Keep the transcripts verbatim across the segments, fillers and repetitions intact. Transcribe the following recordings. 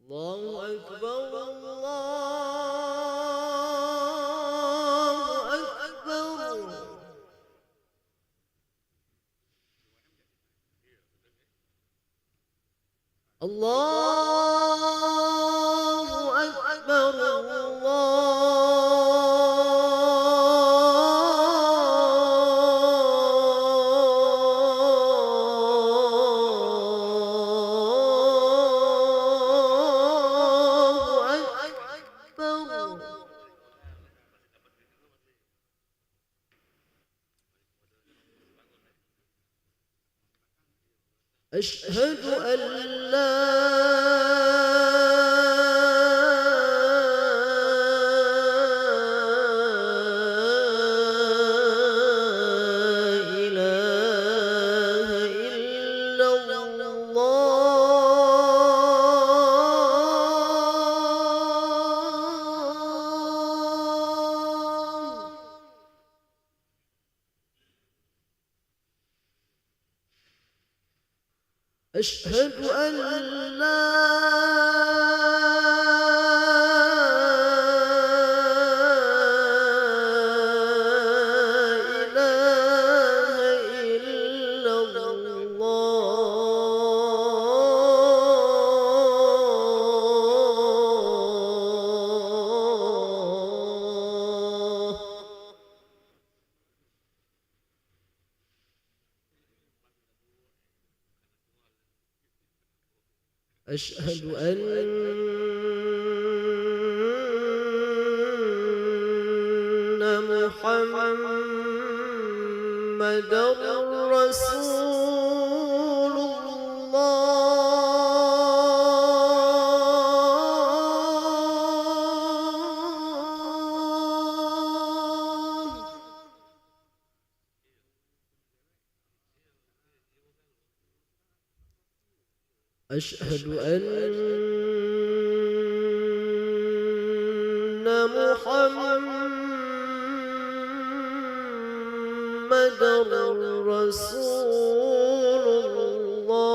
الله أكبر، الله أكبر. الله أكبر، الله أكبر. أشهد أن لا إله إلا الله. أشهد أن لا إله إلا الله. أشهد أن محمدا رسول الله. أشهد أن محمدا رسول الله.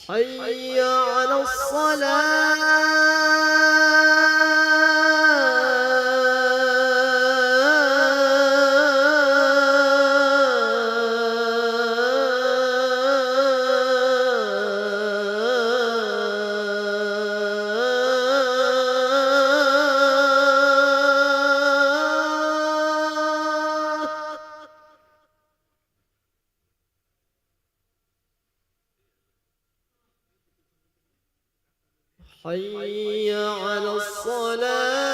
حي على الصلاة. حي على الصلاة.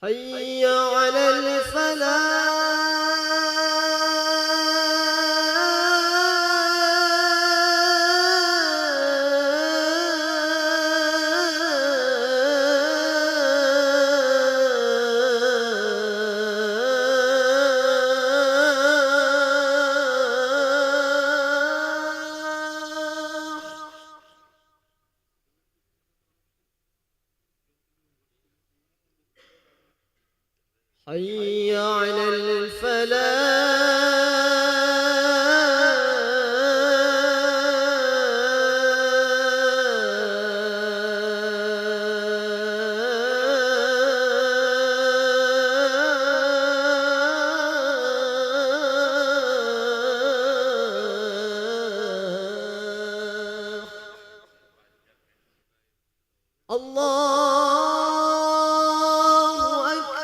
حي على الفلاح. حي على الفلاح. الله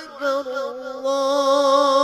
أكبر، الله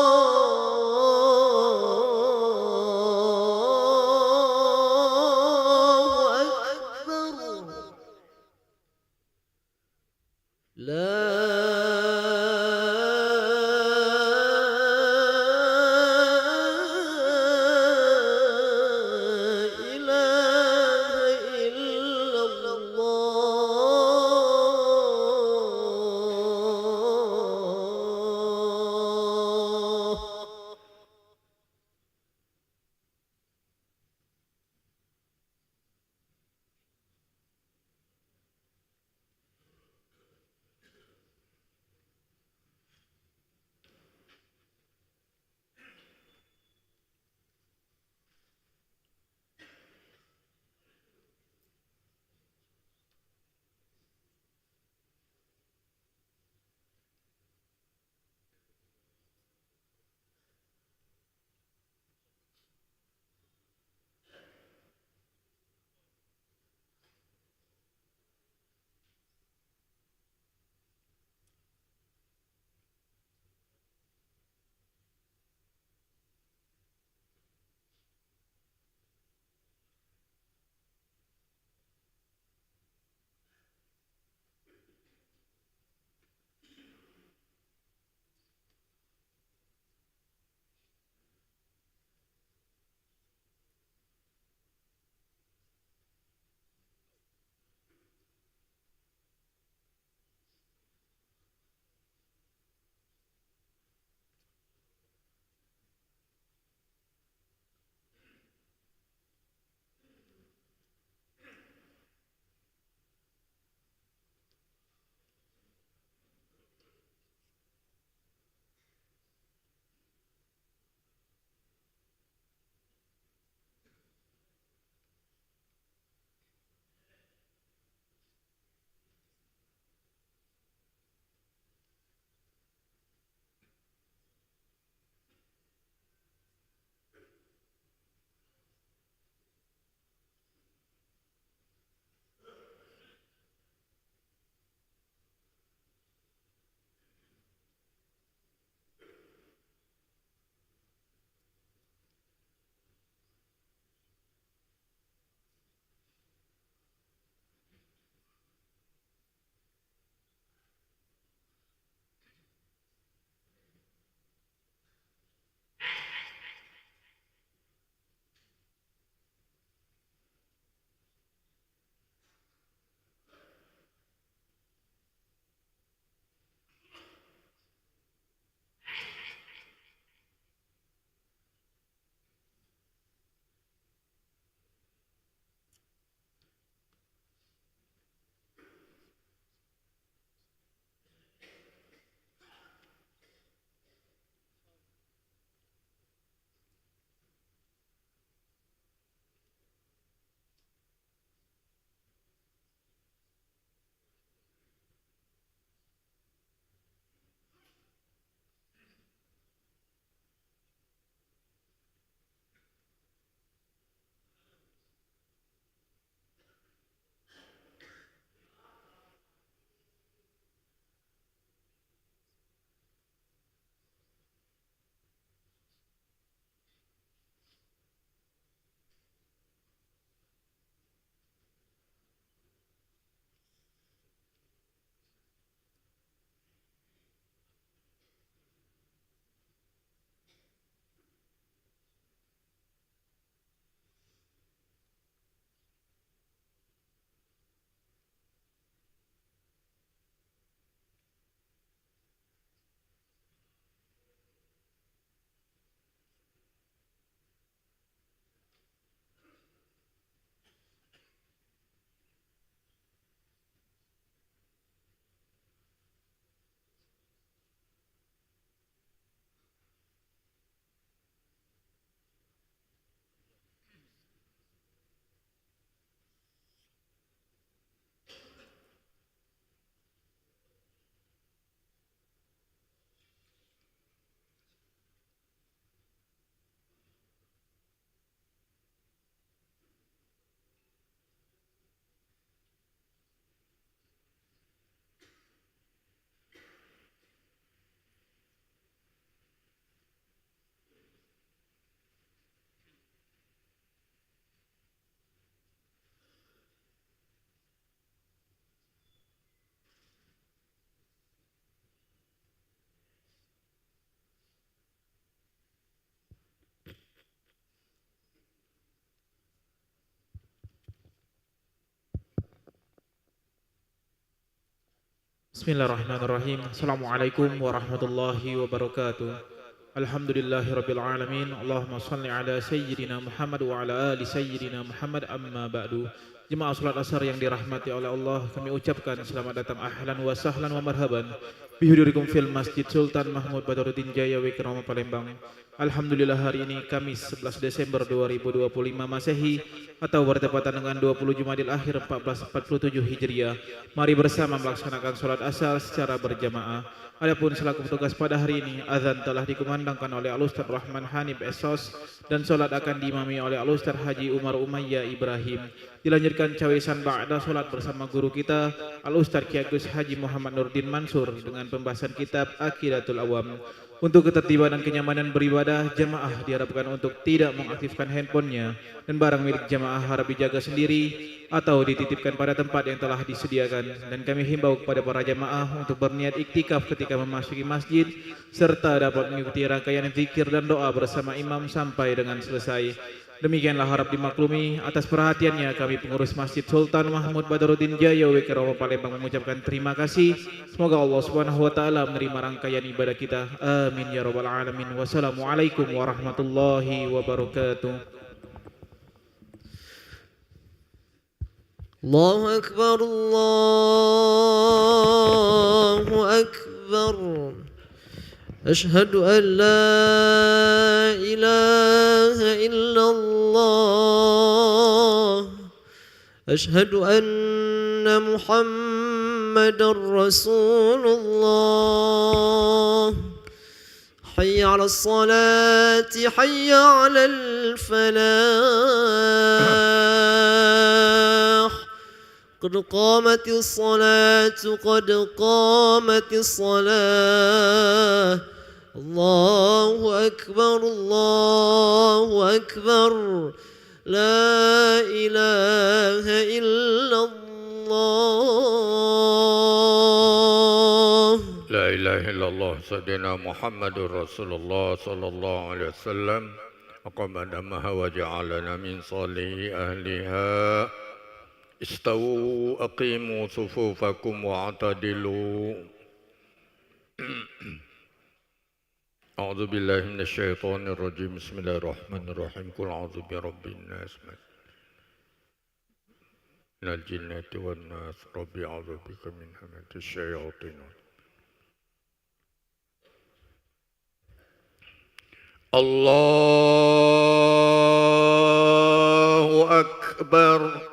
Bismillahirrahmanirrahim. Assalamualaikum warahmatullahi wabarakatuh. Alhamdulillahirabbil alamin. Allahumma shalli ala sayyidina Muhammad wa ala ali sayyidina Muhammad, amma ba'du. Jemaah salat asar yang dirahmati oleh Allah, kami ucapkan selamat datang, ahlan wa sahlan wa marhaban, bihudurikum fil Masjid Sultan Mahmud Badaruddin Jaya, Wikromo, Palembang. Alhamdulillah, hari ini Kamis sebelas Desember dua ribu dua puluh lima Masehi atau bertepatan dengan dua puluh Jumadil Akhir empat belas empat puluh tujuh Hijriah, mari bersama melaksanakan salat asar secara berjamaah. Adapun selaku petugas pada hari ini, azan telah dikumandangkan oleh Al Ustaz Rahman Hanif S Sos dan salat akan diimami oleh Al Ustaz Haji Umar Umayyah Ibrahim. Dilanjutkan cawisan ba'da salat bersama guru kita, Al Ustaz Kiai Agus Haji Muhammad Nurdin Mansur, dengan pembahasan kitab Aqidatul Awam. Untuk ketertiban dan kenyamanan beribadah, jamaah diharapkan untuk tidak mengaktifkan handphonenya dan barang milik jamaah harap dijaga sendiri atau dititipkan pada tempat yang telah disediakan. Dan kami himbau kepada para jamaah untuk berniat iktikaf ketika memasuki masjid serta dapat mengikuti rangkaian zikir dan doa bersama imam sampai dengan selesai. Demikianlah harap dimaklumi atas perhatiannya kami pengurus Masjid Sultan Mahmud Badaruddin Jaya, Wikromo, Palembang mengucapkan terima kasih. Semoga Allah Subhanahu wa taala menerima rangkaian ibadah kita. Amin ya rabbal alamin. Wassalamualaikum warahmatullahi wabarakatuh. الله أكبر، الله أكبر. أشهد أن لا إله إلا الله. أشهد أن محمدا رسول الله. حي على الصلاة، حي على الفلاح. قد قامت الصلاة، قد قامت الصلاة. الله أكبر، الله أكبر. لا إله إلا الله. لا إله إلا الله سيدنا محمد رسول الله صلى الله عليه وسلم. أقام دمها وجعلنا من صالح أهلها. استووا أقيموا صفوفكم واعتدلوا. أعوذ بالله من الشيطان الرجيم. بسم الله الرحمن الرحيم. قل أعوذ برب الناس، من الجنة والناس. رب أعوذ بك من همزات الشياطين. الله أكبر.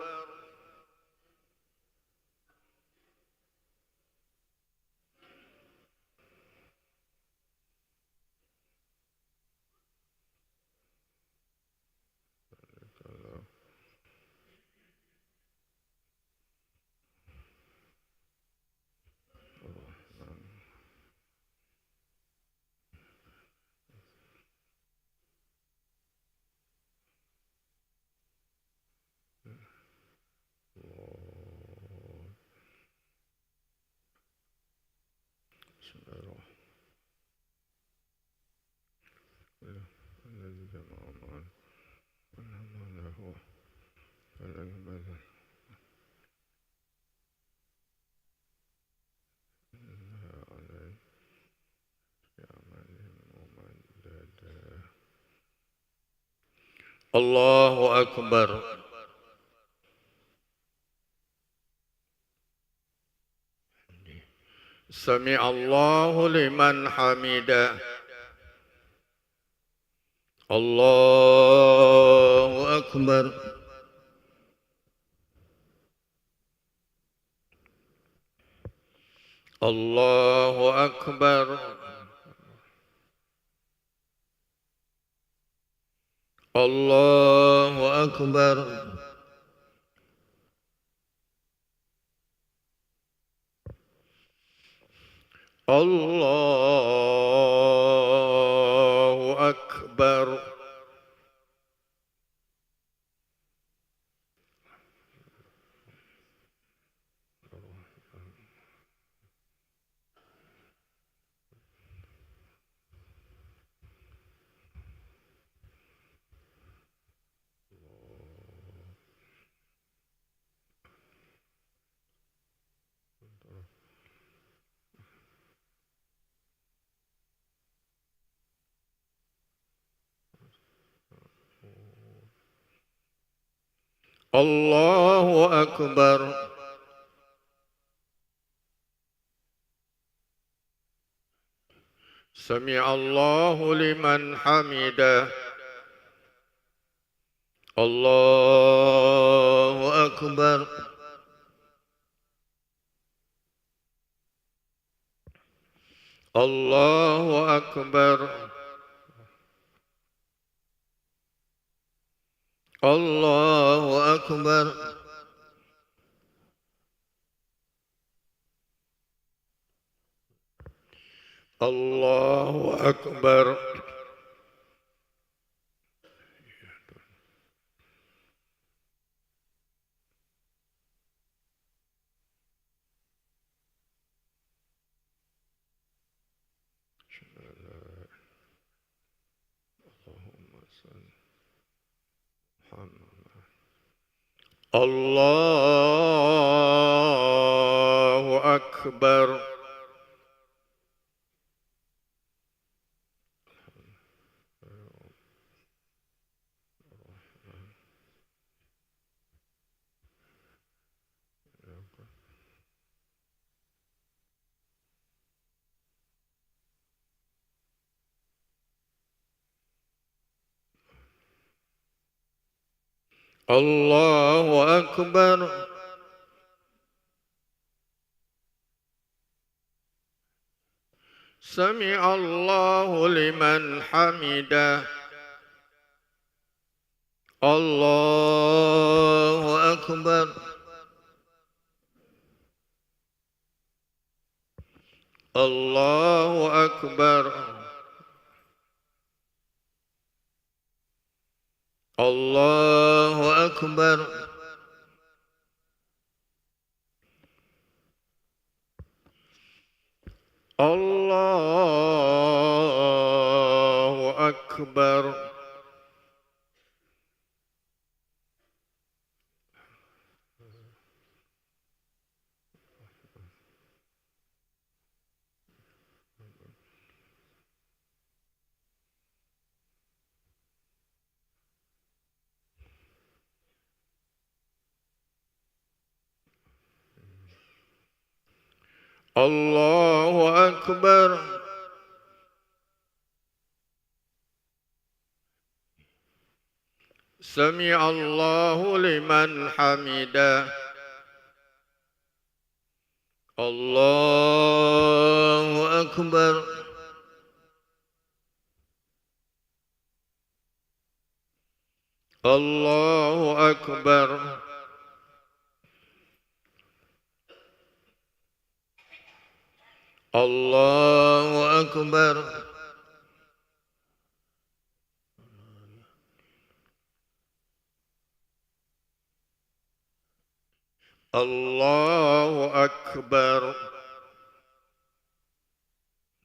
بسم الله الرحمن الرحيم. الذي جمع مالا، فأكثره. الله أكبر. سمع الله لمن حمده. الله أكبر. الله أكبر. الله أكبر. الله أكبر. الله أكبر. سمع الله لمن حمده. الله أكبر. الله أكبر. الله أكبر. الله أكبر. اللهم صل محمد. الله أكبر. الله أكبر. سمع الله لمن حمده. الله أكبر. الله أكبر. الله أكبر. الله أكبر. الله أكبر. سمع الله لمن حمده. الله أكبر. الله أكبر. الله أكبر. الله أكبر.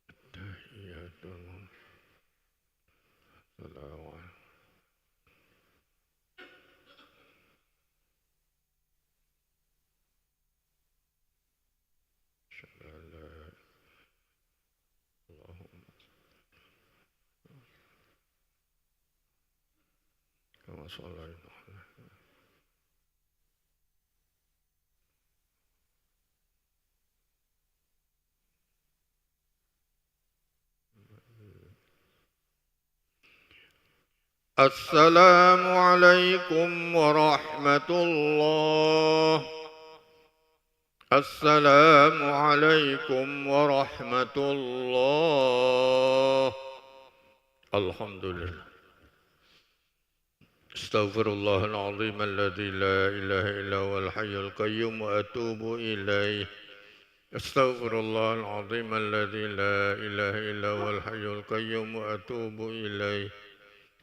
التحيات لله. أشهد أن لا، اللهم صل كما صليت على السلام عليكم ورحمة الله. السلام عليكم ورحمة الله. الحمد لله. أستغفر الله العظيم الذي لا إله إلا هو الحي القيوم وأتوب إليه. أستغفر الله العظيم الذي لا إله إلا هو الحي القيوم وأتوب إليه.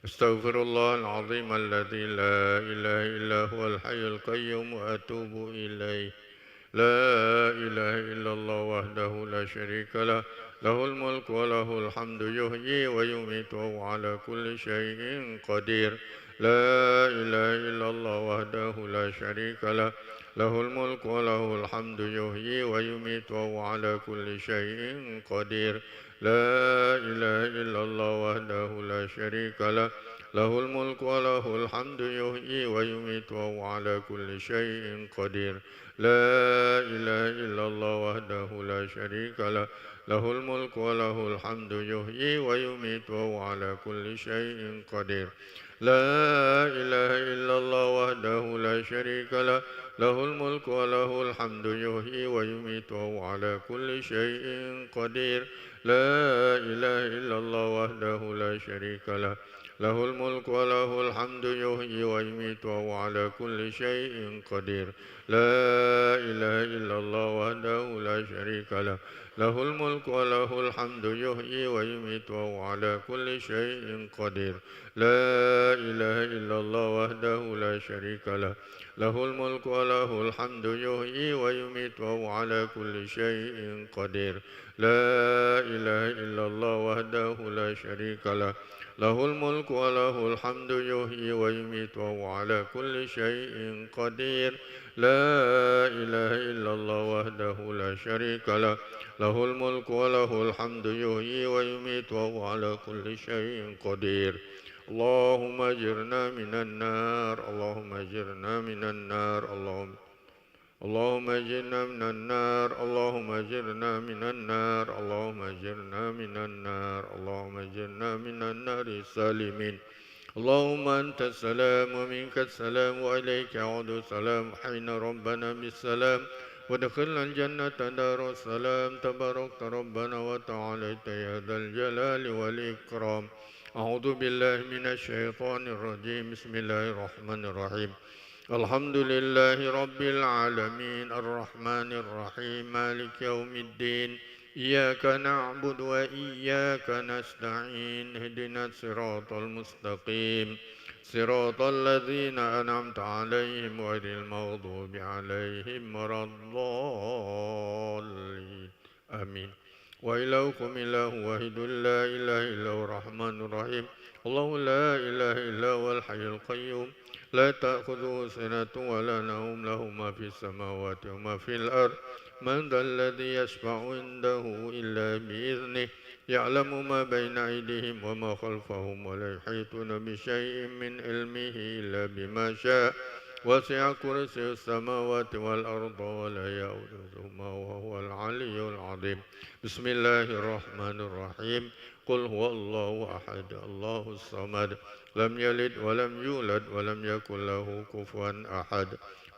أستغفر الله العظيم الذي لا إله إلا هو الحي القيوم وأتوب إليه. لا إله إلا الله وحده لا شريك له، له الملك وله الحمد يحيي ويميت وهو على كل شيء قدير. لا إله إلا الله وحده لا شريك له، له الملك وله الحمد يحيي ويميت وهو على كل شيء قدير. لا إله إلا الله وحده لا شريك له، له الملك وله الحمد يحيي ويميت وهو على كل شيء قدير. لا إله إلا الله وحده لا شريك له، له الملك وله الحمد يحيي ويميت وهو على كل شيء قدير. لا إله إلا الله وحده لا شريك له، له الملك وله الحمد يحيي ويميت وهو على كل شيء قدير. لا إله إلا الله وحده لا شريك له، له الملك وله الحمد يحيي ويميت وهو على كل شيء قدير. لا إله إلا الله وحده لا شريك له، له الملك وله الحمد يحيي ويميت وهو على كل شيء قدير. لا إله إلا الله وحده لا شريك له، له الملك وله الحمد يحيي ويميت وهو على كل شيء قدير. لا إله إلا الله وحده لا شريك له، له الملك وله الحمد يحيي ويميت وهو على كل شيء قدير. لا إله إلا الله وحده لا شريك له، له الملك وله الحمد يحيي ويميت وهو على كل شيء قدير. اللهم أجرنا من النار، اللهم أجرنا من النار، اللهم، اللهم أجرنا من النار، اللهم أجرنا من النار، اللهم أجرنا من النار، اللهم أجرنا من النار سالمين. اللهم أنت السلام ومنك السلام وإليك يعود السلام. حين ربنا بالسلام وادخلنا الجنة دار السلام. تباركت ربنا وتعاليت يا ذا الجلال والإكرام. أعوذ بالله من الشيطان الرجيم. بسم الله الرحمن الرحيم. الحمد لله رب العالمين. الرحمن الرحيم. مالك يوم الدين. إياك نعبد وإياك نستعين. اهدنا الصراط المستقيم. صراط الذين أنعمت عليهم غير المغضوب عليهم ولا الضالين. آمين. وإلهكم إله واحد لا إله إلا هو الرحمن الرحيم. الله لا إله إلا هو الحي القيوم. لا تأخذه سنة ولا نوم. له ما في السماوات وما في الأرض. من ذا الذي يشفع عنده إلا بإذنه. يعلم ما بين أيديهم وما خلفهم ولا يحيطون بشيء من علمه إلا بما شاء. وسع كرسيه السماوات والأرض ولا يؤوده حفظهما وهو العلي العظيم. بسم الله الرحمن الرحيم. قل هو الله أحد، الله الصمد، لم يلد ولم يولد ولم يكن له كفوا أحد.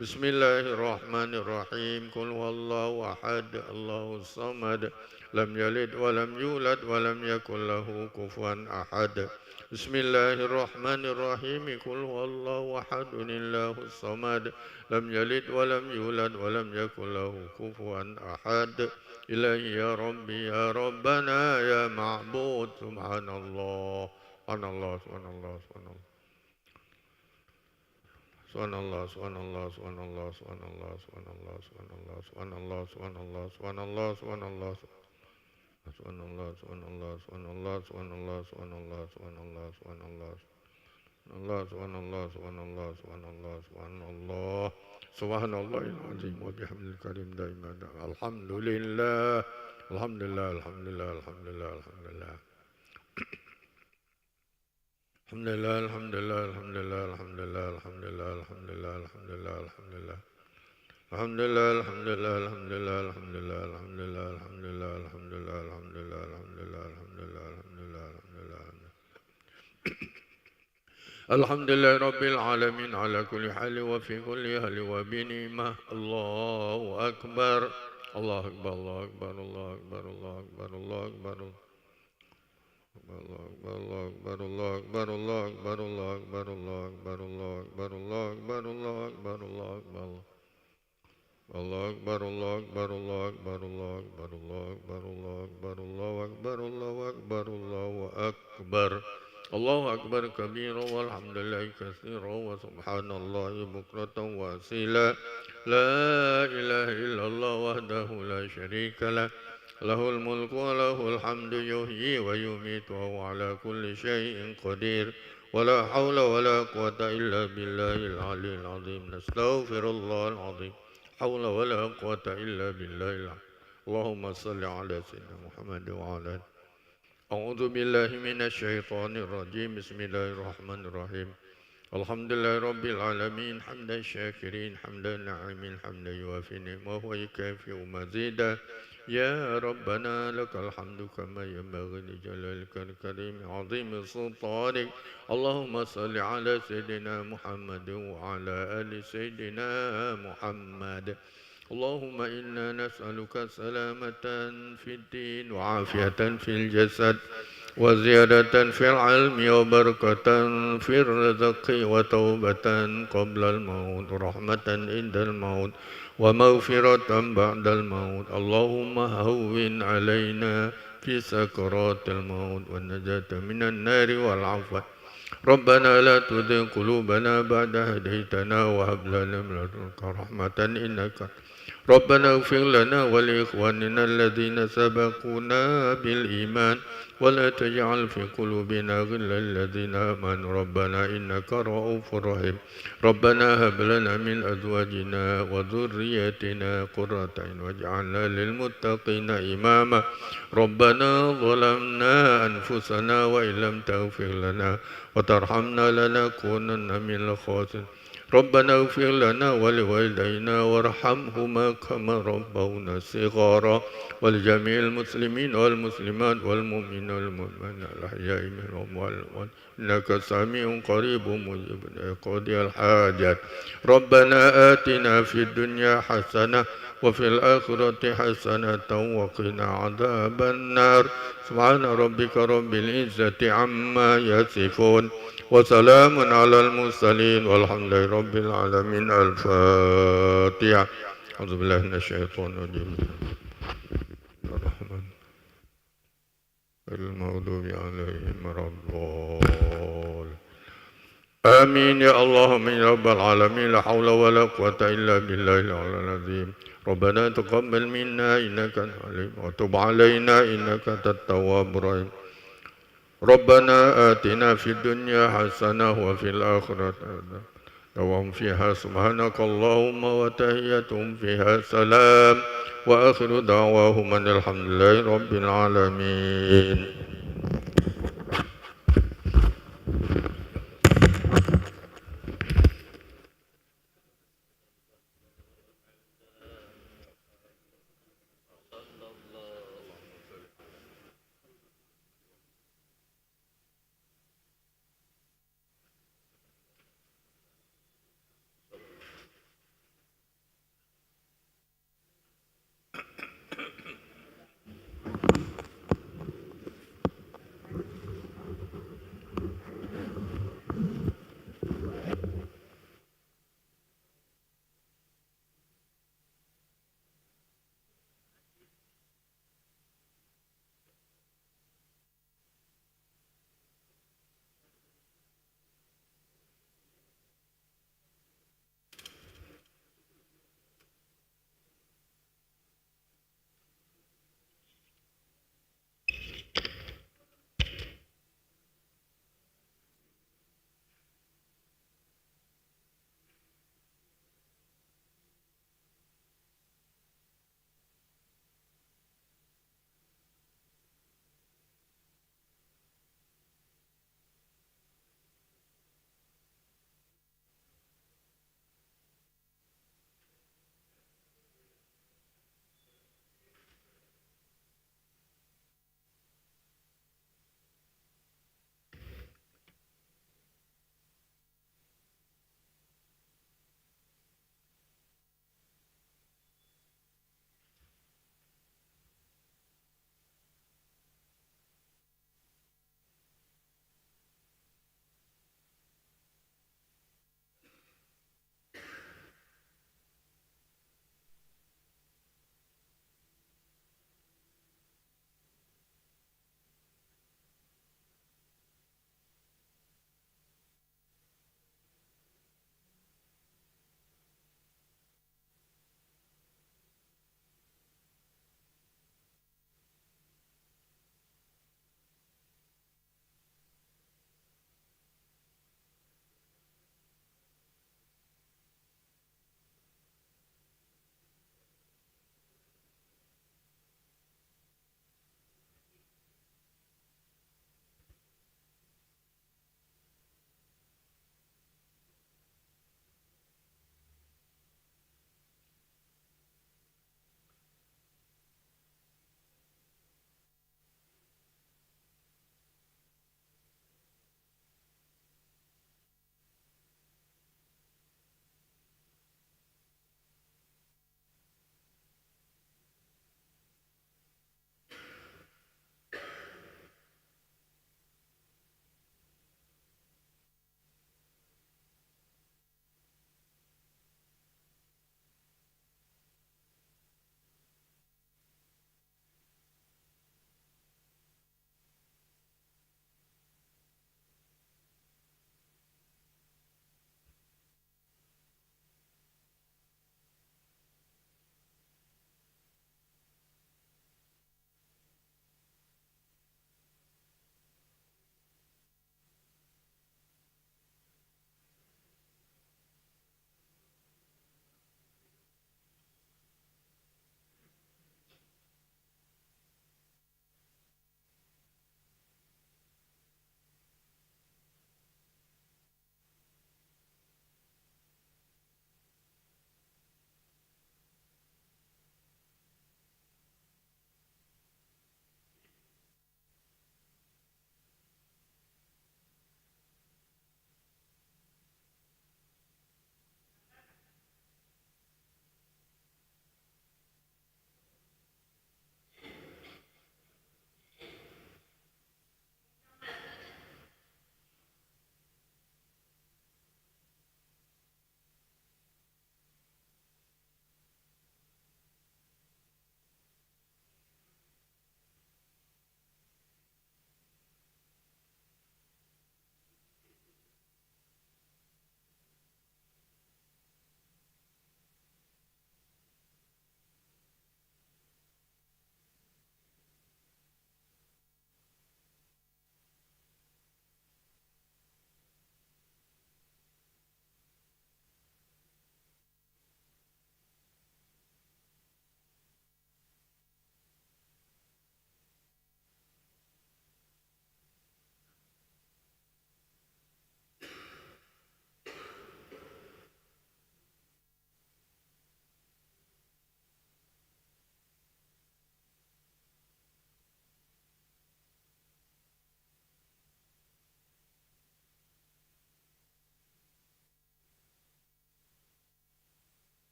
بسم الله الرحمن الرحيم. قل هو الله أحد، الله الصمد، لم يلد ولم يولد ولم يكن له كفوا أحد. بسم الله الرحمن الرحيم. قل هو الله أحد، الله الصمد، لم يلد ولم يولد ولم يكن له كفوا أحد. إلهي يا ربي يا ربنا يا معبود. سبحان الله. سبحان الله، سبحان الله، سبحان الله. سبحان الله، سبحان الله، سبحان الله. سبحان الله، سبحان الله، سبحان الله، سبحان الله، سبحان الله. سبحان الله العظيم وبحمده الكريم دائما. الحمد لله. الحمد لله، الحمد لله، الحمد لله، الحمد لله. الحمد لله، الحمد لله، الحمد لله. الحمد لله، الحمد لله، الحمد لله، الحمد لله. الحمد لله رب العالمين على كل حال وفي كل حال وبنعمة. الله أكبر. الله أكبر، الله أكبر، الله أكبر، الله أكبر، الله أكبر. الله أكبر، الله أكبر، الله أكبر، الله أكبر، الله أكبر، الله أكبر، الله أكبر، الله أكبر، الله أكبر. الله أكبر كبيرا والحمد لله كثيرا وسبحان الله بكرة وأصيلا. لا إله إلا الله وحده لا شريك له. له الملك وله الحمد يحيي ويميت وهو على كل شيء قدير. ولا حول ولا قوة إلا بالله العلي العظيم. نستغفر الله العظيم. حول ولا قوة إلا بالله العلي. اللهم صل على سيدنا محمد وعلى آله. أعوذ بالله من الشيطان الرجيم. بسم الله الرحمن الرحيم. الحمد لله رب العالمين، حمد الشاكرين، حمد الناعمين، حمدا يوافي نعمه ويكافئ مزيده. يا ربنا لك الحمد كما ينبغي لجلالك الكريم عظيم سلطانك. اللهم صل على سيدنا محمد وعلى آل سيدنا محمد. اللهم إنا نسألك سلامة في الدين وعافية في الجسد وزيادة في العلم وبركة في الرزق وتوبة قبل الموت ورحمة عند الموت ومغفرة بعد الموت. اللهم هون علينا في سكرات الموت والنجاة من النار والعفو. ربنا لا تزغ قلوبنا بعد إذ هديتنا وهب لنا من لدنك رحمة إنك ربنا اغفر لنا ولإخواننا الذين سبقونا بالإيمان ولا تجعل في قلوبنا غلا للذين آمنوا ربنا إنك رءوف رحيم. ربنا هب لنا من أزواجنا وذرياتنا قرة أعين واجعلنا للمتقين إماما. ربنا ظلمنا أنفسنا وإن لم تغفر لنا وترحمنا لنكونن من الخاسرين. ربنا اغفر لنا ولوالدينا وارحمهما كما ربونا صغارا ولجميع المسلمين والمسلمات والمؤمنين والمؤمنات الأحياء منهم والأموات إنك سميع قريب مجيب قاضي الحاجات. ربنا آتنا في الدنيا حسنة وفي الآخرة حسنة وقنا عذاب النار. سبحان ربك رب العزة عما يصفون وسلام على المرسلين والحمد لله رب العالمين. الفاتحة. أعوذ بالله من الشيطان الرجيم. الرحمن. غير المغضوب عليهم ولا الضالين. آمين يا الله، آمين يا رب العالمين. لا حول ولا قوة إلا بالله العلي العظيم. ربنا تقبل منا إنك أنت العليم وتب علينا إنك أنت التواب الرحيم. ربنا آتنا في الدنيا حسنة وفي الآخرة حسنة وقنا عذاب النار. سبحانك اللهم وتحيتهم فيها سلام وآخر دعواهم أن الحمد لله رب العالمين.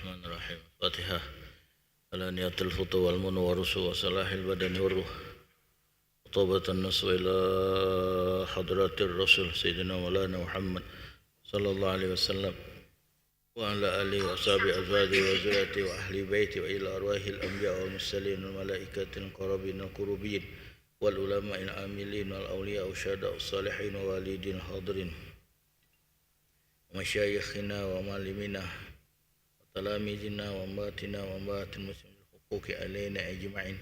الرحمن الرحيم. الفاتحة. على نية الفطور والمنو والرسو وصلاح البدن والروح. وطابة النصر إلى حضرة الرسول سيدنا مولانا محمد صلى الله عليه وسلم وعلى آله وصحبه أزواجه وذريته وأهل بيته وإلى أرواح الأنبياء والمرسلين والملائكة المقربين القربين والعلماء العاملين والأولياء والشهداء والصالحين والوالدين الحاضرين ومشايخنا ومعلمينا وتلاميذنا وأمهاتنا وأمهات المسلمين الحقوق علينا أجمعين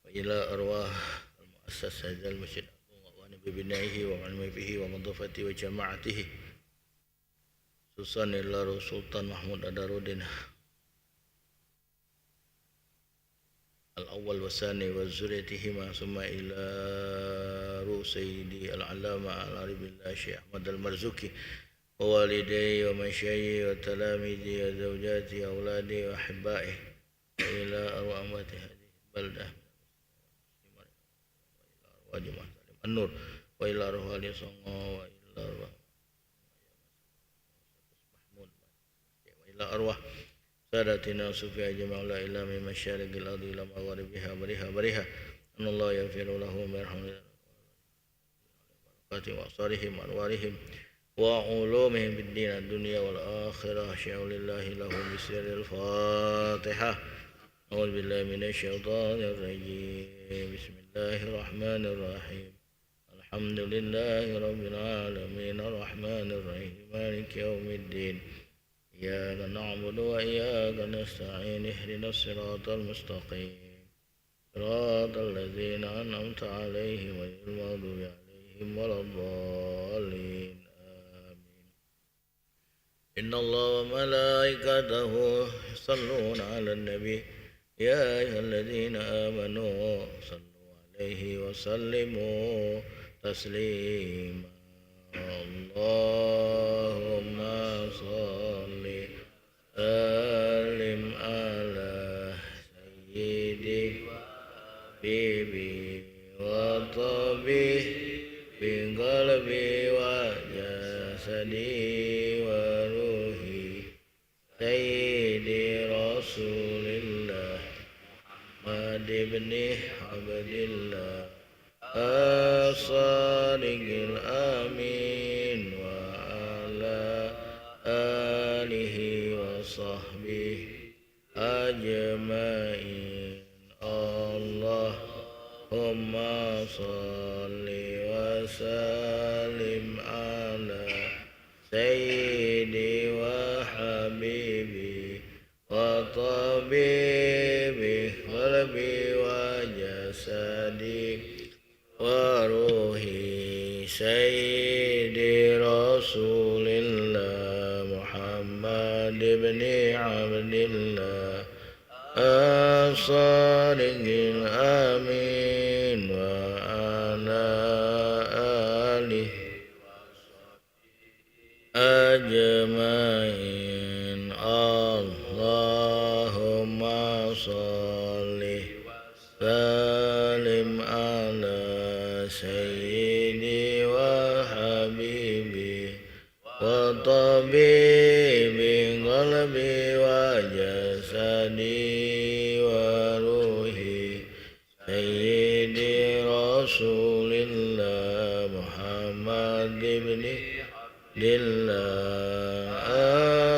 وإلى أرواح المؤسسة ذا المسجد العظيم وأوان ببنائه ومعلميه ومضافته وجماعته خصوصا إلى روح سلطان محمود أدارودين الأول والثاني وذريتهما ثم إلى روح سيدي العلامة العارف بالله الشيخ أحمد المرزوقي ووالديه ومشايخه وتلاميذه وزوجاته وأولاده وأحبائه وإلى أرواح أموات هذه البلدة وإلى أرواح جماعة تعليم النور وإلى أرواح أهل صنعاء وإلى أرواح محمود وإلى أرواح ساداتنا الصوفية أجمعين إلى من مشارق الأرض إلى مغاربها برها برها أن الله يغفر لهم ويرحمهم وأبصارهم وأنوارهم وعلومهم في الدين الدنيا والآخرة شيء لله لهم بسر الفاتحة. أعوذ بالله من الشيطان الرجيم. بسم الله الرحمن الرحيم. الحمد لله رب العالمين. الرحمن الرحيم. مالك يوم الدين. إياك نعبد وإياك نستعين. اهدنا الصراط المستقيم. صراط الذين أنعمت عليهم غير المغضوب عليهم ولا الضالين. آمين. إن الله وملائكته يصلون على النبي. يا أيها الذين آمنوا صلوا عليه وسلموا تسليما. اللهم صل وسلم على سيدي وحبيبي وطبيب قلبي وجسدي وروحي سيدي رسول الله محمد بن عبد الله الصادق الأمين وعلى آله وصحبه أجمعين. اللهم صل وسلم على سيدي وحبيبي وطبيب قلبي وجسدي وروحي سيدي رسول الله محمد بن عبد الله الصادق الأمين وعلى آله أجمعين. اللهم صل وسلم على سيدي وحبيبي وطبيب قلبي وجسدي وروحي سيدي رسول الله محمد بن عبد الله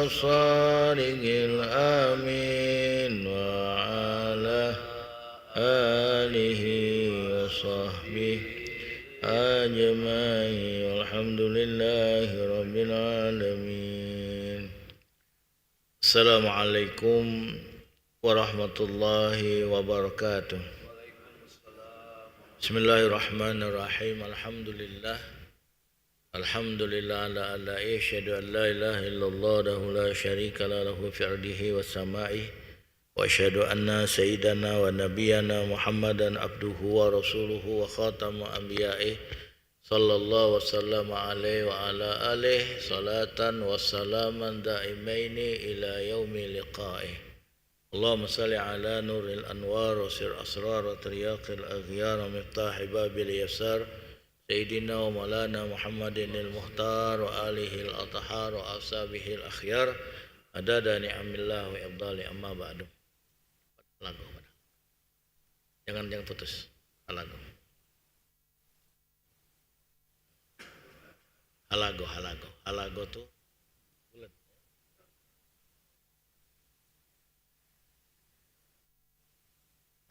الصادق الأمين وعلى آله وصحبه أجمعين. والحمد لله رب العالمين. السلام عليكم ورحمة الله وبركاته. بسم الله الرحمن الرحيم. الحمد لله. الحمد لله على آلائه. أشهد أن لا إله إلا الله وحده لا شريك له، له في أرضه وسمائه. وأشهد أن سيدنا ونبينا محمدا عبده ورسوله وخاتم أنبيائه صلى الله وسلم عليه وعلى آله صلاة وسلاما دائمين إلى يوم لقائه. اللهم صل على نور الأنوار وسر أسرار وترياق الأغيار ومفتاح باب اليسار سيدنا ومولانا محمد المختار وآله الأطهار وأصحابه الأخيار Adada ni'amillah wa ifdali amma ba'du. Lagu. Jangan, jangan putus. Lagu. Halago, halago. Halago tu bulan.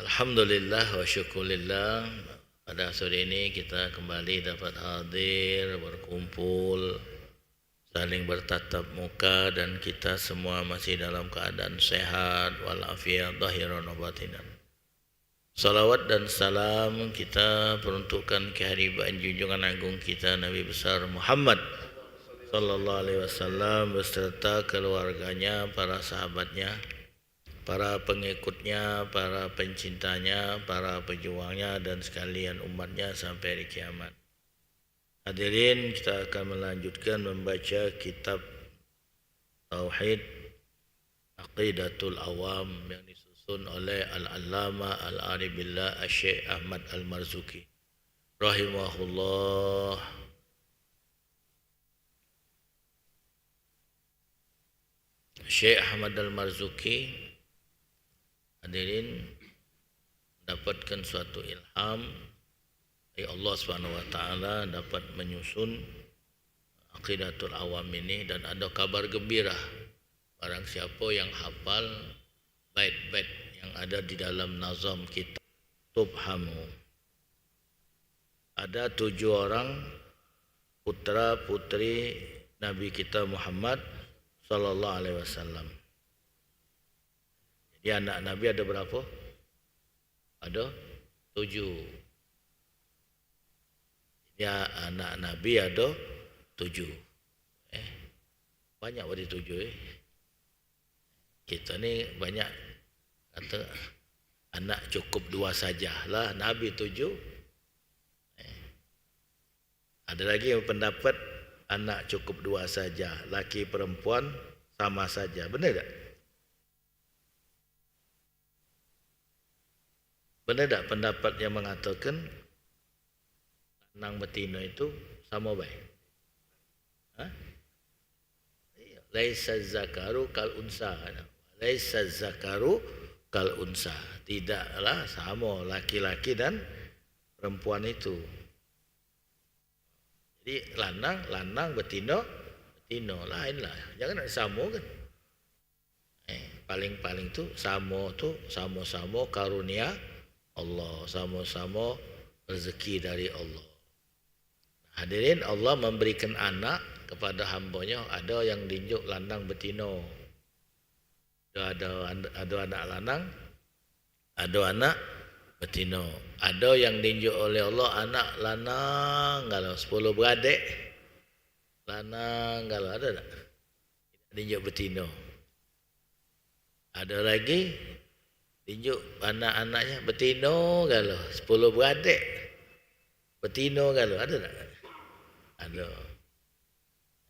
Alhamdulillah wa syukurillah. Pada sore ini kita kembali dapat hadir, berkumpul, saling bertatap muka, dan kita semua masih dalam keadaan sehat walafiat zahiran wa batinan. Salawat dan salam kita peruntukkan kehariban junjungan agung kita Nabi besar Muhammad sallallahu alaihi wasallam beserta keluarganya, para sahabatnya, para pengikutnya, para pencintanya, para pejuangnya, dan sekalian umatnya sampai hari kiamat. Hadirin, kita akan melanjutkan membaca kitab Tauhid Aqidatul Awam yang disusun oleh Al-Allamah Al-Arif Billah Syekh Ahmad Al-Marzuki rahimahullah. Syekh Ahmad Al-Marzuki, hadirin, mendapatkan suatu ilham dari Allah Subhanahu wa Taala dapat menyusun Aqidatul Awam ini, dan ada kabar gembira barang siapa yang hafal bait-bait yang ada di dalam nazam kitab Tufhamu. Ada tujuh orang putra putri Nabi kita Muhammad sallallahu alaihi wasallam. Jadi anak Nabi ada berapa? Ada tujuh. Jadi anak Nabi ada tujuh. Eh, banyak berarti tujuh, eh. Kita ni banyak kata anak cukup dua saja lah, Nabi tujuh. Eh. Ada lagi yang pendapat anak cukup dua saja, laki perempuan sama saja. Benar tak? Benar tak pendapat yang mengatakan lanang betino itu sama bae? Hah? Iya. Laisa zakaru kal unsa. Laisa zakaru kal unsa. Tidaklah sama laki-laki dan perempuan itu. Jadi lanang, lanang, betino, betino, lain lah. Jangan nak disamakan. Eh, paling-paling tu samo tu samo-samo karunia Allah, samo-samo rezeki dari Allah. Hadirin, Allah memberikan anak kepada hambanya, ada yang dinjuk lanang betino. Ada, ada, ada anak lanang, ada anak betino. Ada yang dinjuk oleh Allah anak lanang galo sepuluh beradek. Lanang galo ada tak? Dinjuk betino. Ada lagi dinjuk anak-anaknya betino galo sepuluh beradek. Betino galo ada tak? Ada.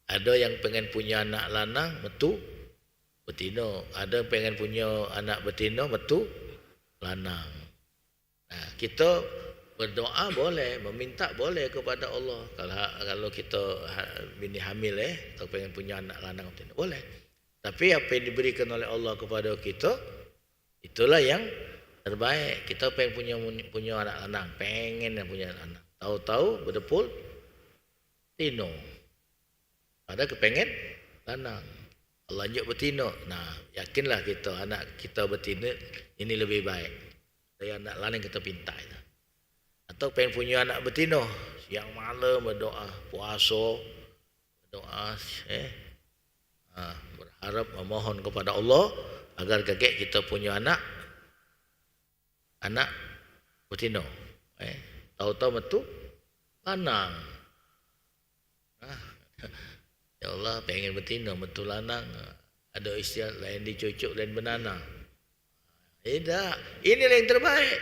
Ada yang pengen punya anak lanang metu betino, ada yang pengen punya anak betino metu lanang. Nah, kita berdoa boleh, meminta boleh kepada Allah. Kalau ha-, kalau kita ha-, bini hamil eh, atau pengen punya anak lanang betino, boleh. Tapi apa yang diberikan oleh Allah kepada kita, itulah yang terbaik. Kita pengen punya punya anak lanang, pengen punya anak lanang. Tahu-tahu bedepul tino. Padahal kepengen lanang. Allah njuk betino. Nah, yakinlah kita anak kita betino ini lebih baik dari anak lanang kita pinta itu. Atau pengen punya anak betino, siang malam berdoa, puasa, berdoa, eh, ha, berharap, memohon kepada Allah agar kagek kita punya anak, anak betino. Eh, tahu-tahu metu lanang. Ah, ya Allah, pengen betino, metu lanang. Ada istilah lain dicucuk, lain benana. Tidak, inilah yang terbaik.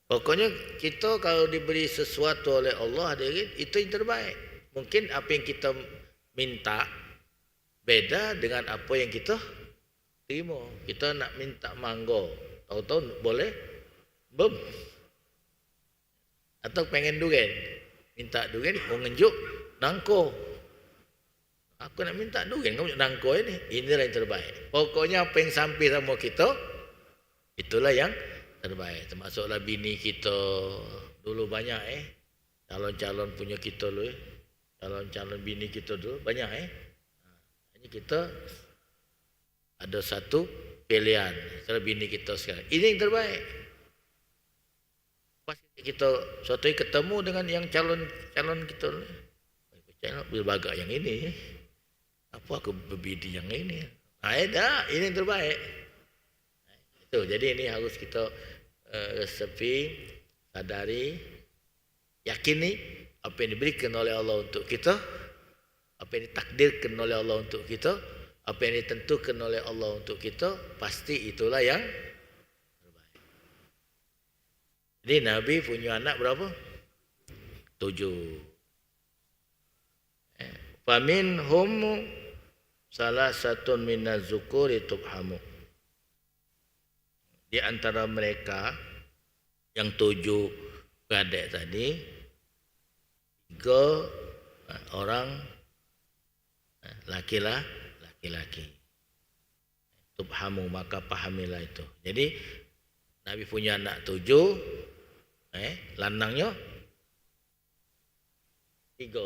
Pokoknya kita kalau diberi sesuatu oleh Allah, hadirin, itu yang terbaik. Mungkin apa yang kita minta beda dengan apa yang kita terima. Kita nak minta mangga, tahu-tahu boleh bem. Atau pengen duren, minta duren, mau ngenjuk nangko. Aku nak minta duit, kamu nak nangko ini. Inilah yang terbaik. Pokoknya apa yang sampai sama kita, itulah yang terbaik. Termasuklah bini kita. Dulu banyak, eh, calon-calon punya kita dulu, eh. Calon-calon bini kita dulu banyak, eh. Ini kita ada satu pilihan. Misalnya bini kita sekarang. Ini yang terbaik. Pas kita suatu hari ketemu dengan yang calon, calon kita. Calon, "Bila bagak yang ini, apa aku bebini yang ini?" Nah, dah, ini yang terbaik. Itu, jadi ini harus kita, eh, resepi, sadari, yakini apa yang diberikan oleh Allah untuk kita, apa yang ditakdirkan oleh Allah untuk kita, apa yang ditentukan oleh Allah untuk kita, pasti itulah yang terbaik. Jadi Nabi punya anak berapa? Tujuh. Eh, faminhum salasatun minaz zukuri tubhamu. Di antara mereka yang tujuh gadek tadi, tiga, eh, orang, eh, laki-la-, laki-laki. Tubhamu, maka pahamilah itu. Jadi, Nabi punya anak tujuh, eh, lanangnyo tiga.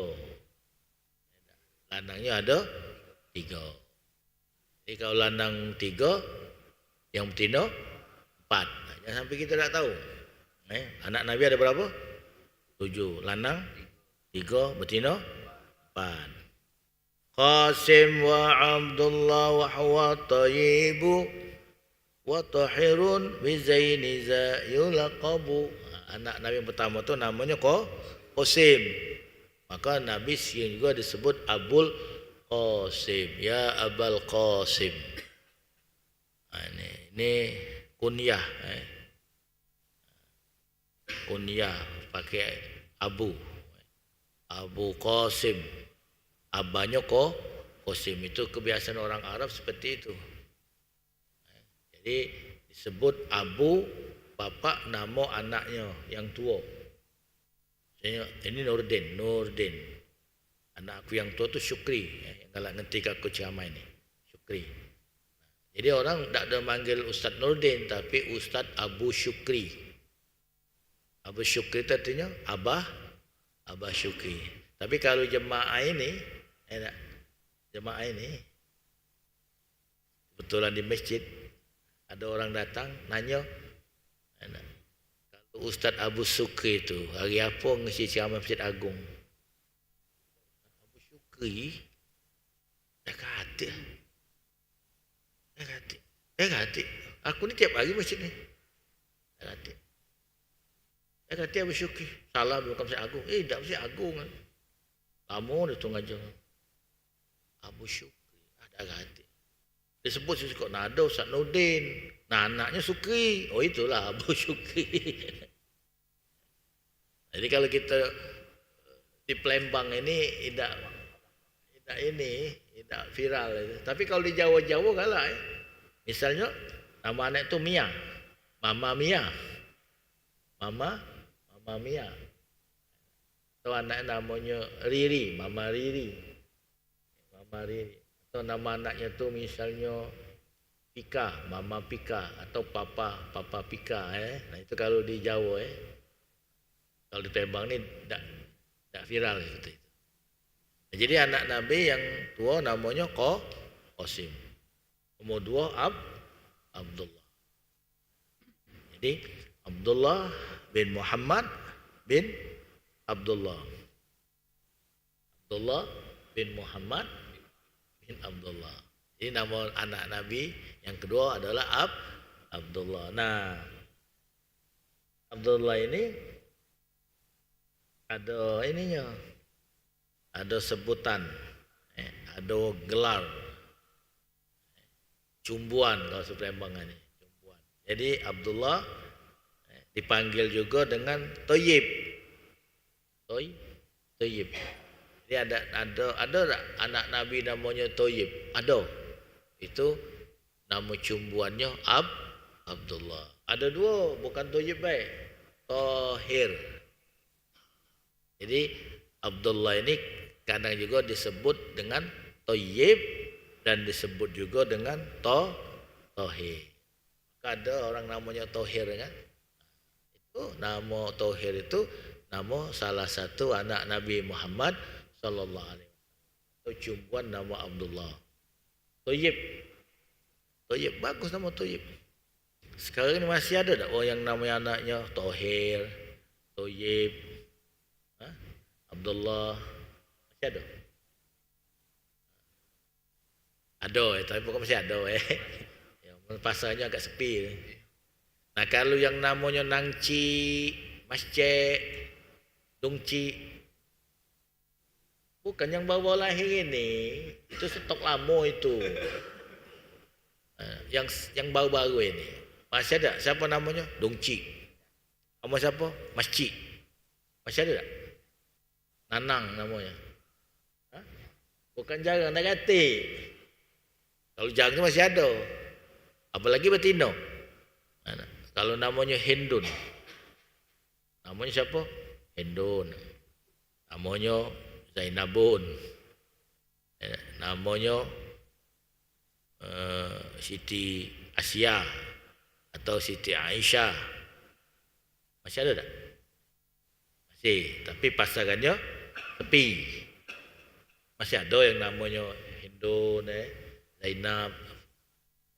Lanangnyo ada tiga. Jadi, kalau lanang tiga, yang betino empat. Jangan sampai kita tak tahu. Eh, anak Nabi ada berapa? Tujuh. Lanang tiga, betino empat. Qasim wa Abdullah wa huwa Thayyibu wa Tahirun bi Zaini za yulaqabu. Anak Nabi yang pertama tu namanya Qa-, Qasim. Maka Nabi sering juga disebut Abul Qasim. Ya Abal Qasim. Ha, ini, ini kunyah, eh. Kunyah pakai Abu. Abu Qasim. Abanyo Ko-, Qasim. Itu kebiasaan orang Arab seperti itu. Jadi disebut Abu, bapak, namo anaknyo yang tuo. Misalnyo, ini Nurdin, Nurdin. Anak aku yang tuo tu Syukri, yang galak ngerti ke aku ceramah ini. Syukri. Jadi orang dak ada manggil Ustaz Nurdin, tapi Ustaz Abu Syukri. Abu Syukri tu artinyo Abah, Abah Syukri. Tapi kalau jemaah ini, enak. Jemaah ini, kebetulan di masjid, ada orang datang, nanyo, enak. Kalau Ustaz Abu Syukri tu, hari apo ngisi ceramah Masjid Agung? Abu Syukri, dah katik. Dah katik. Dah katik. Aku ni tiap hari masjid ni. Dah katik. Dah katik Abu Syukri. Salam bukan Masjid Agung. Eh, dak Masjid Agung. Lamo dah tu ngajar. Abu Syukri. Ah, dah katik. Disebut sisi kok nado Ustaz Nurdin. Nah, anaknya Syukri. Oh, itulah Abu Syukri. Jadi kalau kita di Palembang ini idak, idak ini, idak viral. Tapi kalau di Jawa-Jawa galak, eh. Misalnya nama anak tu Mia, Mama Mia. Mama, Mama Mia. Atau anak namonyo Riri, Mama Riri. Mama Riri. Atau nama anaknya tu misalnya Pika, Mama Pika atau Papa, Papa Pika, eh. Nah, itu kalau di Jawa, eh. Kalau di Palembang ni dak, dak viral seperti itu. Nah, jadi anak Nabi yang tuo namonyo Ko-, Qasim. Nomor duo Ab-, Abdullah. Jadi Abdullah bin Muhammad bin Abdullah. Abdullah bin Muhammad bin Abdullah. Jadi nama anak Nabi yang kedua adalah Ab-, Abdullah. Nah, Abdullah ini ada ininya, ada sebutan, eh, ada gelar. Cumbuan kalau Palembang ni, Cumbuan. Jadi Abdullah, eh, dipanggil juga dengan Toyib. Toy-, Toyib. Jadi ada, ada, ada tak anak Nabi namanya Toyib? Ada. Itu nama cumbuannya Ab-, Abdullah. Ada dua, bukan Toyib baik. Tohir. Jadi Abdullah ini kadang juga disebut dengan Toyib dan disebut juga dengan to, Tohir. Ada orang namanya Tohir, kan? Itu nama Tohir itu nama salah satu anak Nabi Muhammad sallallahu alaihi wasallam. Itu cumbuan nama Abdullah. Toyib. Toyib, bagus nama Toyib. Sekarang ni masih ada tak orang yang namanya anaknya Tohir, Toyib, ha? Abdullah? Masih ada? Ado, eh, tapi bukan masih ado, eh. Ya, pasarnyo agak sepi. Nah, kalu yang namonyo Nangcik, Mascek, Dungcik, bukan yang baru-baru lahir ini, itu stok lamo itu. Eh, yang, yang baru-baru ini. Masih ada? Siapa namonyo? Dungcik. Namo siapa? Mascik. Masih ada tak? Nanang namonyo. Ha? Bukan jarang, dak katik. Kalu jarang tu masih ado. Apalagi betino. Nah, kalu namonyo Hindun. Namonyo siapa? Hindun. Namonyo Zainabun. Eh, namonyo, eh, Siti Asia atau Siti Aisyah. Masih ada tak? Masih, tapi pasarannyo sepi. Masih ada yang namonyo Hindun, eh, Zainab,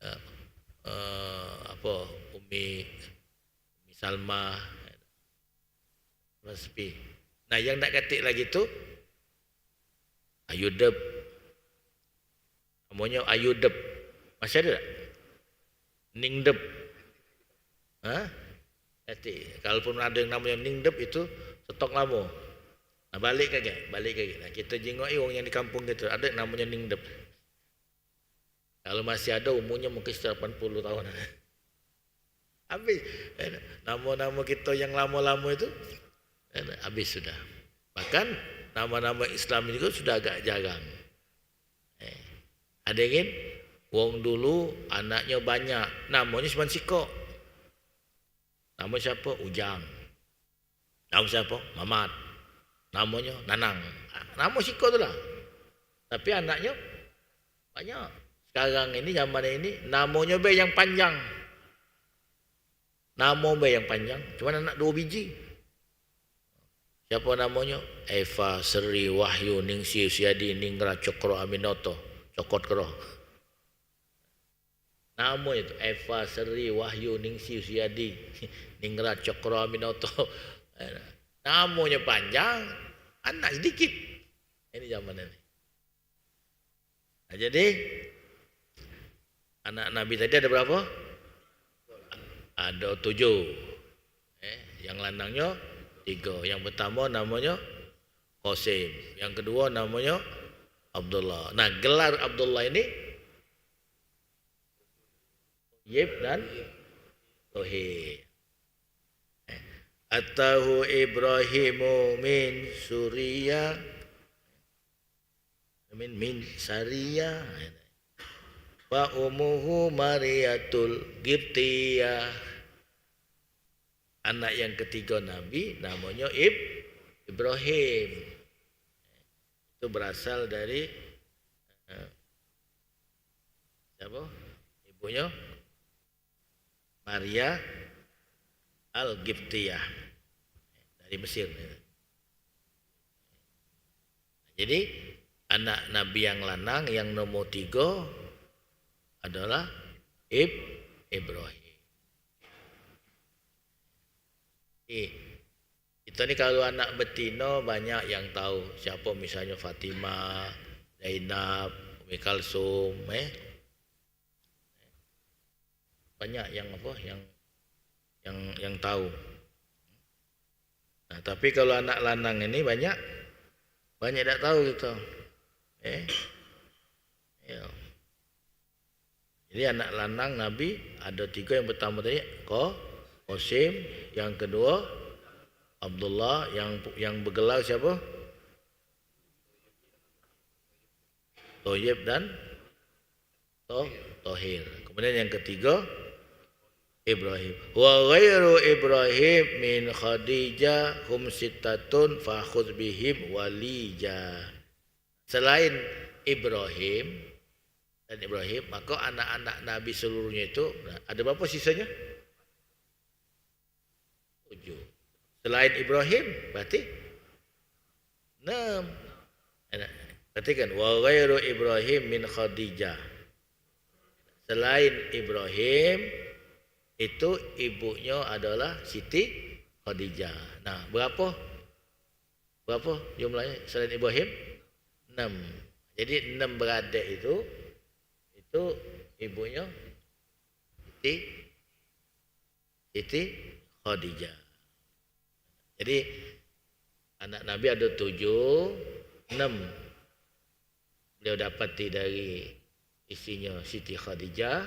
eh, eh, apa, Umi, Umi Salma. Masih sepi. Nah, yang dak katik lagi tu Ayudep. Namonyo Ayudep. Masih ada tak? Ningdep. Ha? Nanti, kalaupun ada yang namonyo Ningdep itu stok lamo. Nah, balik kagek, balik kagek. Nah, kita jengoki wong yang di kampung kita, ada yang namonyo Ningdep. Kalau masih ada umurnya mungkin sekitar delapan puluh tahun. Habis. Nama-nama kita yang lama-lama itu habis sudah. Bahkan nama-nama Islam juga sudah agak jarang. Eh, ada ingin wong dulu anaknya banyak, namanya cuma sikok. Nama siapa? Ujang. Nama siapa? Mamat. Namonyo Nanang. Namo sikok tu lah. Tapi anaknyo banyak. Sekarang ini, zaman ini, namonyo be yang panjang. Namo be yang panjang, cuman anak duo biji. Siapa namonyo? Eva, Seri, Wahyu, Ningsi, Usiadi, Ningrat, Cokro, Aminoto. Cokot Kero. Namo itu? Eva, Seri, Wahyu, Ningsi, Usiadi, Ningrat, Cokro, Aminoto. Namonyo panjang, anak sedikit. Ini zaman ini. Nah, jadi, anak Nabi tadi ada berapa? Ada tujuh. Eh, yang lanangnyo tiga. Yang pertama namonyo Qasim. Yang kedua namonyo Abdullah. Nah, gelar Abdullah ini Toyib dan Tohir. Atahu Ibrahimu min Suriya, min, min Sariya. Wa umuhu Mariyatul Gibtiyah. Anak yang ketiga Nabi namonyo Ib-, Ibrahim. Itu berasal dari, eh, siapa? Ibunyo Maria Al-Gibtiyah dari Mesir. Jadi, anak Nabi yang lanang yang nomor tiga adalah Ib-, Ibrahim. Eh, kita ni kalau anak betino banyak yang tahu siapa, misalnya Fatimah, Zainab, Umi Kalsum, eh. Banyak yang apa, yang, yang, yang tahu. Nah, tapi kalau anak lanang ini banyak, banyak dak tahu kita. Eh? Ya. Jadi anak lanang Nabi ada tiga, yang pertama tadi Qa-, Qasim, yang kedua Abdullah, yang, yang bergelar siapa? Toyib dan To-, Tohir. Kemudian yang ketiga, Ibrahim. Wa ghairu Ibrahim min Khadijah hum sittatun fakhudz bihim walija. Selain Ibrahim, dan Ibrahim, maka anak-anak Nabi seluruhnya itu, nah, ada berapa sisanya? Tujuh. Selain Ibrahim, berarti enam. Perhatikan, wa ghairu Ibrahim min Khadijah. Selain Ibrahim, itu ibunya adalah Siti Khadijah. Nah, berapa? Berapa jumlahnya selain Ibrahim? Enam. Jadi enam beradik itu, itu ibunya Siti, Siti Khadijah. Jadi anak Nabi ada tujuh, enam beliau dapati dari istrinya Siti Khadijah,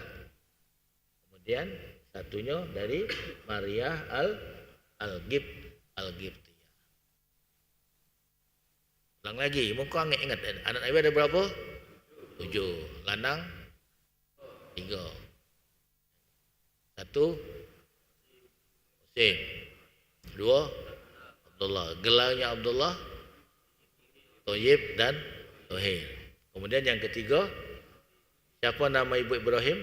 kemudian satunya dari Maria al al Gib al Gibtiyah. Ulang lagi, muka angin ingat, anak Nabi ada berapa? Tujuh. Lanang tiga. Satu Husin. Dua Abdullah. Gelarnya Abdullah, Toyib dan Tohir. Kemudian yang ketiga, siapa nama ibu Ibrahim?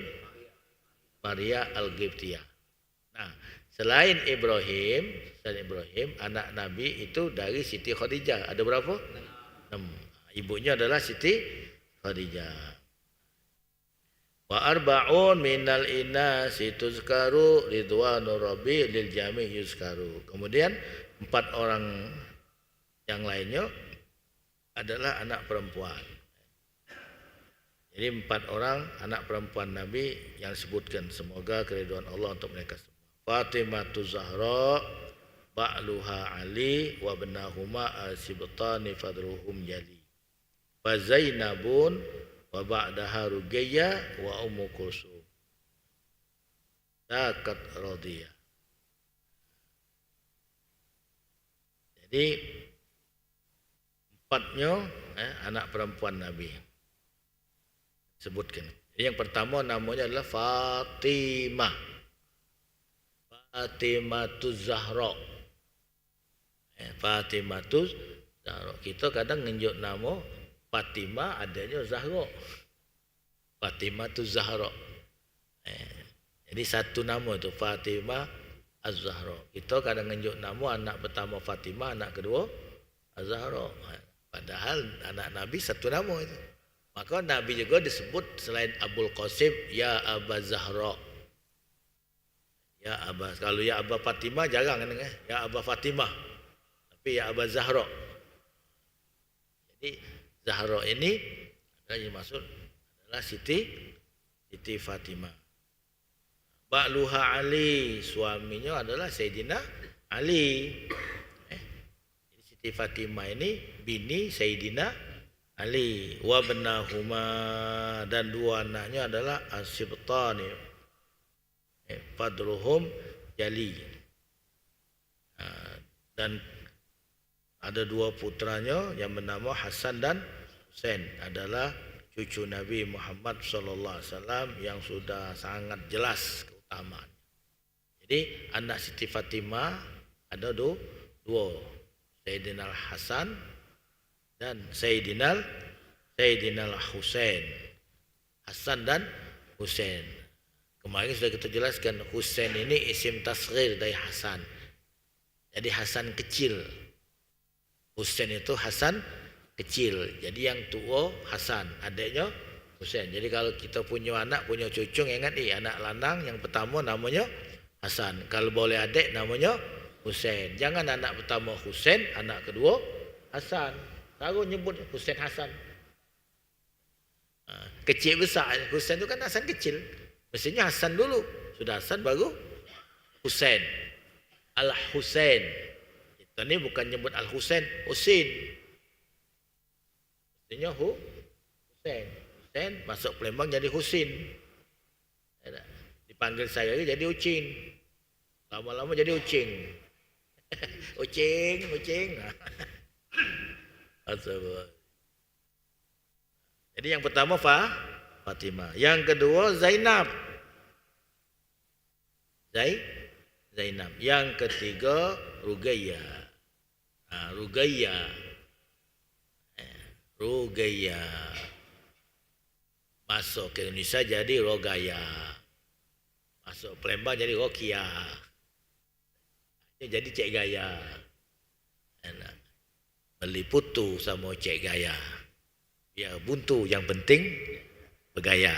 Maria Al-Qibtiyah. Nah, selain Ibrahim, selain Ibrahim, anak Nabi itu dari Siti Khadijah. Ada berapa? Enam. Ibunya adalah Siti Khadijah. Wa arba'un minal inasi tuzkaru ridwanu rabbi lil jami yuzkaru. Kemudian empat orang yang lainnya adalah anak perempuan. Jadi empat orang anak perempuan Nabi yang disebutkan, semoga keridhaan Allah untuk mereka semua. Fatimatu Zahra, ba'luha Ali, wa bnahuma asibtani fadruhum jali. Fa Zainabun wa ba'daha Ruqayyah wa Ummu Kulsum. Zakat radiyah. Jadi empatnya, eh, anak perempuan Nabi. Sebutkan. Jadi yang pertama namanya adalah Fatimah. Fatimatuz Zahra. Eh, Fatimatuz Zahra. Kita kadang ngenjuk nama Fatimah, adanya Zahra. Fatimatuz Zahra. Eh, jadi satu nama tu, Fatimah Az-Zahra. Kita kadang ngenjuk nama anak pertama Fatimah, anak kedua Az-Zahra. Padahal anak Nabi satu nama itu. Maka Nabi juga disebut selain Abul Qasim, ya Aba Zahra. Ya Aba, kalau ya Aba Fatimah jarang kan, eh? Ya Aba Fatimah. Tapi ya Aba Zahra. Jadi Zahra ini adalah yang dimaksud adalah Siti Siti Fatimah. Ba'luha Ali, suaminya adalah Sayyidina Ali. Eh, jadi Siti Fatimah ini bini Sayyidina Ali. Wa bnahuma, dan dua anaknya adalah Asibtani. Eh, fadruhum jali. Ha, dan ada dua putranya yang bernama Hasan dan Husain, adalah cucu Nabi Muhammad sallallahu alaihi wasallam yang sudah sangat jelas keutamaan. Jadi anak Siti Fatimah ada du-, dua, Sayyidina Hasan dan Sayyidina Sayyidina Husain. Hasan dan Husain. Kemarin sudah kita jelaskan, Husain ini isim tasghir dari Hasan. Jadi Hasan kecil. Husain itu Hasan kecil. Jadi yang tua Hasan, adiknya Husain. Jadi kalau kita punya anak, punya cucu, ingat ni, anak lanang yang pertama namanya Hasan. Kalau boleh adik namanya Husain. Jangan anak pertama Husain, anak kedua Hasan. Selalu nyebut Husain Hasan. Ha, kecil besar, Husain tu kan Hasan kecil. Mestinya Hasan dulu. Sudah Hasan baru Husain. Al-Husain. Kita ni bukan nyebut Al-Husain, Husin. Mestinya Hu-, Husain. Husain masuk Palembang jadi Husin. Ya tak? Dipanggil sehari-hari jadi Ucing. Lama-lama jadi Ucing. Ucing, Ucing. Astagfirullah. Jadi yang pertama Fa-, Fatimah. Yang kedua Zainab. Zai-, Zainab. Yang ketiga Ruqayyah. Ha, Ruqayyah. Eh, Ruqayyah. Masuk ke Indonesia jadi Rogaya. Masuk Palembang jadi Rokia. Jadi Cek Gaya. Enak. Beli putu samo Cek Gaya. Biar buntu, yang penting bergaya.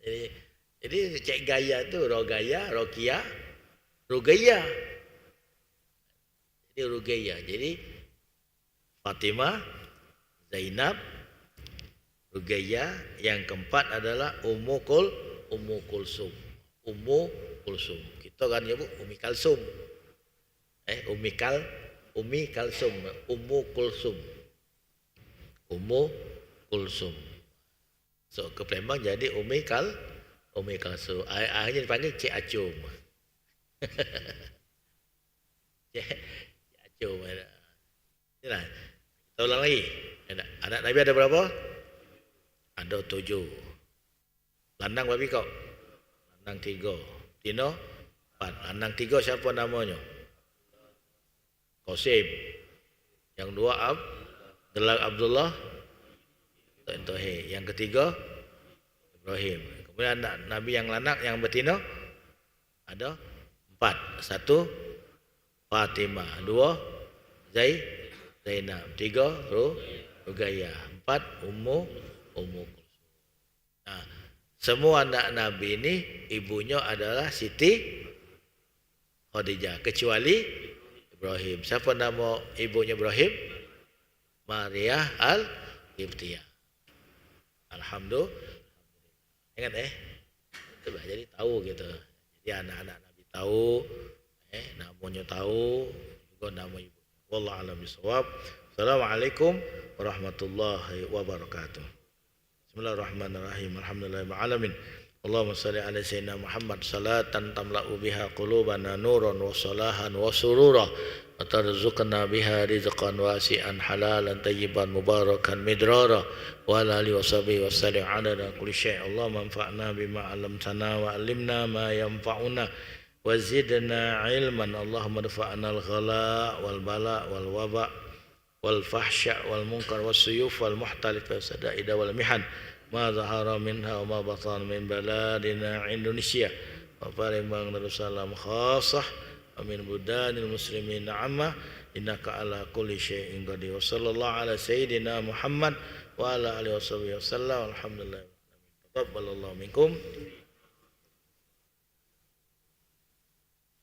Jadi, jadi Cek Gaya tu Rogaya, Rokia, Rugaya. Jadi Rugaya. Jadi Fatimah, Zainab, Rugaya, yang keempat adalah Ummu Kul-, Ummu Kulsum. Ummu Kulsum. Kita kan nyebut Umi Kalsum. Eh, Umi Kal-, Umi Kalsum, Ummu Kulsum. Ummu Kulsum. So, ke Palembang jadi Umi Kal-, Umi Kalsum. Akhirnya dipanggil Cik Acum. Cik, Cik Acum. Inilah. Kita ulang lagi. Anak, anak Nabi ada berapa? Ada tujuh. Lanang babi kok? Lanang tiga. Tino empat. Lanang tiga siapa namanya? Qasim. Yang dua Ab-, Abdullah, Abdullah Tohe. Yang ketiga Ibrahim. Kemudian anak Nabi yang lanang, yang betina ada empat. Satu Fatimah, dua Zai-, Zainab, tiga Ru-, Rugaya, empat Ummu, Ummu Kulsum. Nah, semua anak Nabi ni ibunya adalah Siti Khadijah, kecuali Ibrahim. Siapa nama ibunya Ibrahim? Maria Al-Qibtiyah. Alhamdulillah. Ingat, eh? Itulah, jadi tahu kita. Jadi anak-anak Nabi tahu, eh, namanya tahu, juga nama ibu. Wallahu a'lam bishawab. Assalamualaikum warahmatullahi wabarakatuh. Bismillahirrahmanirrahim. Alhamdulillahirabbil alamin. Allahumma shalli ala sayyidina Muhammad salatan tamla'u biha qulubana nuran wa salahan wa surura, wa tarzuqna biha rizqan wasi'an halalan tayyiban mubarakan midrara, wa ala alihi wa sahbihi wa sallim adada kulli syai'. Allahumma anfa'na bima 'allamtana wa 'allimna ma yanfa'una wa zidna ilman. Allahumma dfa'na al-ghala wal bala wal waba wal fahsya wal munkar was suyuf wal muhtalif was sadaida wal mihan ma zahara minha wa ma bathan min baladina Indonesia wa Palembang Darussalam khassah wa min budanil muslimin amma, innaka ala kulli syai'in qadir. Wa sallallahu ala sayyidina Muhammad wa ala alihi wa sahbihi wa sallam. Alhamdulillah. Taqabbalallahu minkum.